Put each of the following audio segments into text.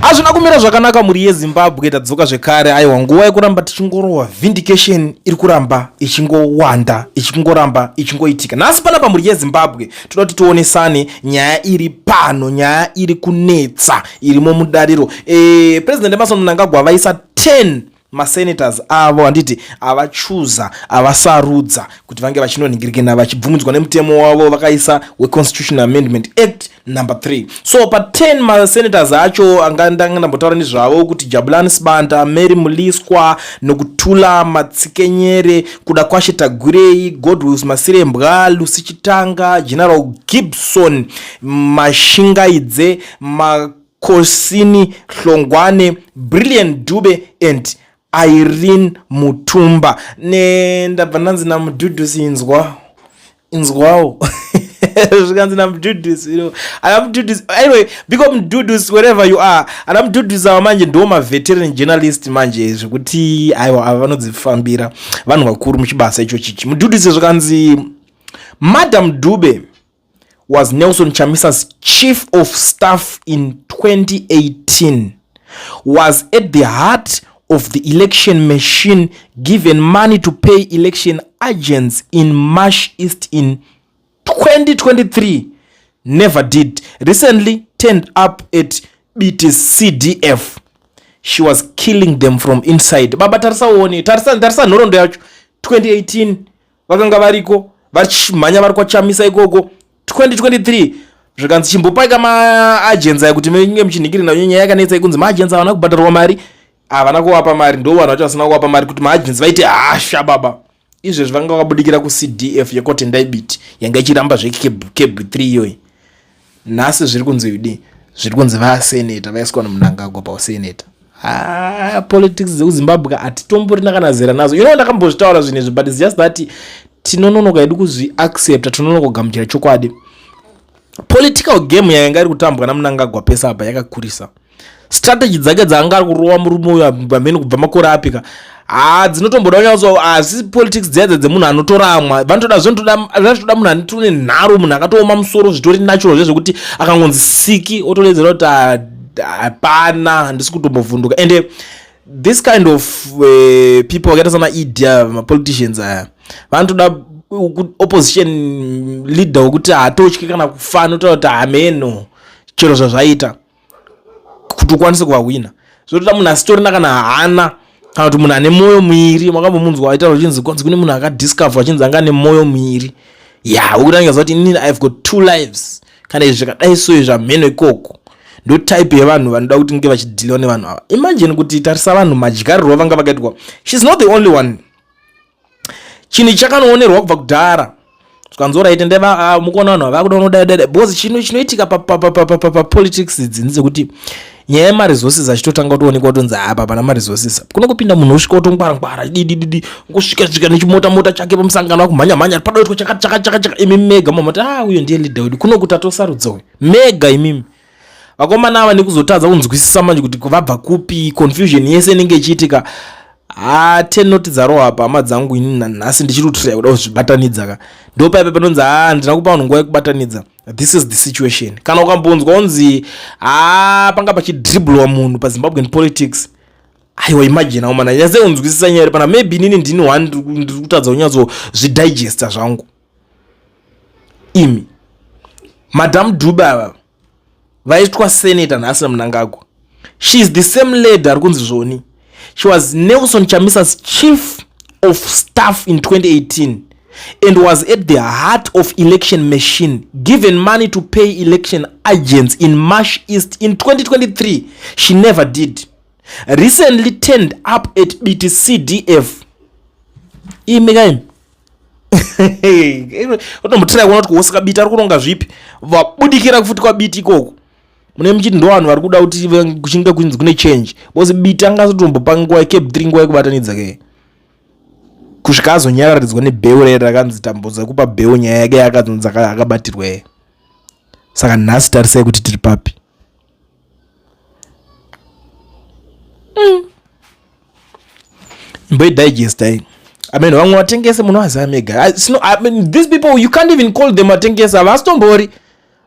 Hazvina kumira zvakanaka mhuri yeZimbabwe, tadzoka zvekare. Aiwa, nguva yekuramba tichingorohwa vindication iri kuramba ichingowanda, ichingoramba ichingoitika. Nhasi panapa mhuri yeZimbabwe toda kuti tionesane nyaya iri pano, nyaya iri kunetsa irimo mudariro. President Emmerson Mnangagwa vaisa 10 masenators avo, handiti, avachuza, avasarudza kuti vange vachinonhingirikina vachibvumidzwa nemutemo wavo vakaisa weConstitution Amendment Act number 3. So pa10 masenators acho anga ndanga ndambotaura nezvavo kuti Jabulani Sibanda, Mary Mliswa, Nokuthula Matsikenyere, Kudakwashe Tagwirei, Godwills Masirembwa, Lucy Chitanga, General Gibson Mashingaidze, Makhosini Hlongwane, Brilliant Dube and Irene Mutumba. Ndabva ndanzi namudhudhusi, inzwa, inzwawo. Zvikanzi namudhudhusi, ana Mudhudhusi. Anyway, big up Mudhudhusi wherever you are. Ana Mudhudhusi ava manje ndo maveteran journalist manje, zvekuti aiwa, ava vanodzifambira, vanhu vakuru muchibasa icho chichi. Mudhudhusi, zvikanzi Madam Dube was Nelson Chamisa's chief of staff in 2018, was at the heart of the election machine, given money to pay election agents in Mash East in 2023, never did, recently turned up at BTCDF. She was killing them from inside. Baba, tarisa uone, tarisa, tarisa nhoroondo yacho. 2018 vakanga variko vachimhanya vari kwaChamisa ikoko. 2023 zvikanzi chimbopaika maagents aya kuti munge muchinhingirina. Nyaya yakanetsa ikunzi maagents havana kubhadharwa mari, havana kuvapa mari. Ndo vanhu vacho vasina kuvapa mari kuti maagents vaite hasha. Baba, izvezvi vanga vakabudikira kuCDF yekwaTendai Biti yanga ichiramba zveCAB 3 iyoyi. Nhasi zviri kunzi udi, zviri kunzi vaseneta vaiswa noMnangagwa pauseneta. Ah, politics dzekuZimbabwe hatitomborina kana zera nazo. Ndakambozvitaura zvinhu izvi, but it's just that tinononoka hedu kuzviaccepta, tinonoka kugamuchira chokwadi. Political game yayanga iri kutambwa naMnangagwa pese apa yakakurisa. Strategy dzake dzaanga ari kurova murume uyu pamheni kubva makore apika, ha, dzinotomboda kunyatso. Asi politics dziya dzemunhu anotoramwa, vanotoda, zvinotoda munhu anotone nharo, munhu akatooma musoro, zvitori natural zvezvekuti akangonzi siki otoledzera kuti hapana, handisi kutombovhunduka. And this kind of people vakaita sana ED, mapoliticians aya, vanotoda opposition leader wekuti haatotyi kana kufa, anotaura kuti hameno chero zvazvaita kuti ukwanise kuvahwina. Zvotoda munhu asitorina kana hana, kana kuti munhu ane mwoyo muiri. Makambomunzwa aitaura uchinzi kwanzi kune munhu akadiscover achinzi anga ane mwoyo muiri ya, wekuti angaziva kuti inini I've got two lives, kana izvi zvakadai so, izvi hameno ikoko. Ndo type yevanhu vanoda kuti nge vachidhiliwa nevanhu ava. Imagine kuti tarisa vanhu madyarirwo vanga vakaitwa. She's not the only one. Chinhu chakanoonerwa kubva kudhara, zvikanzi ndeva mukuona vanhu vava kuda unodai, because chinhu chinoitika papolitics idzi ndezekuti nyaya yemaresources achitotanga kutoonekwa kutonzi apa pana maresources, kuno kupinda munhu osvika otongwarangwara didididi, ngosvika svika nechimota mota chake pamusangano, akumhanya mhanya, padoitwa chakati chakati chakati chaka. Imi mega mamati, "Ah, uyo ndiye leader wedu." Kuno kuti atosarudza uyu mega. Imimi vakomana ava nekuzotadza kunzwisisa manje kuti vabva kupi, confusion yese inenge ichiitika. Ha, ten noti dzarohwa apa, hama dzangu. Ini nanhasi ndichiri kutiraya kuda kuzvibatanidza ka. Ndo paipa panonzi, ha, ndina kupa vanhu nguva yekubatanidza. This is the situation. Kana ukambonzwa unzi, ha, panga pachidribblewa munhu paZimbabwean politics, aiwa, imagine aumana, nyatse kunzwisisa nyaya iri pana. Maybe inini ndini one ndiri kutadza kunyatso zvangu. Imi Madam Dube ava vaitwa senator nhasi naMnangagwa, she is the same lady ari kunzi zvoni she was Nelson Chamisa's chief of staff in 2018 and was at the heart of election machine, given money to pay election agents in Mash East in 2023, she never did, recently turned up at BTCDF. Imi kaimi otombotirai kuona kuti kuhosika Biti ari kuronga zvipi. Vabudikira futi kwaBiti ikoko, mune muchiti ndo vanhu vari kuda kuti kuchinge kunzi kune change, because Biti angazotombopa nguva yeCAB 3, nguva yekubatanidza ke, kusvika azonyararidzwa nebheu rere rakanzi tambudza kupa bheu nyaya yake yakazonzi akabatirwa ye. Saka nhasi tarisai kuti tiri papi. Imboidigestai. I mean, vamwe vatengese munovaziva mega. I mean, these people, you can't even call them vatengesi, havasitombori.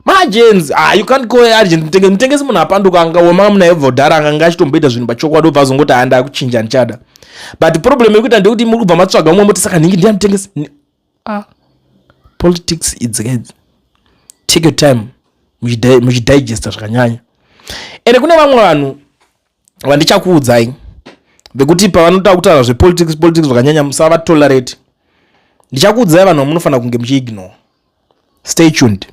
Maagents, ah, you can't go agent. Mutengesi, mutengesi munhu apanduka, anga woma munaye ubva kudhara, anga achitomboita zvinhu pachokwadi, obva azongoti handa kuchinja, ndichada. But problem yekuita ndekuti muri kubva matsvaga umwe, moti saka nhingi ndiya mutengesi. Ah, politics idzi idzi, take your time muchidigesta zvakanyanya. Ende kune vamwe vanhu vandichakuudzai vekuti pavanoda kutaura zvepolitics, politics zvakanyanya, musavatolerate. Ndichakuudzai vanhu vamunofanira kunge muchiignore. Stay tuned.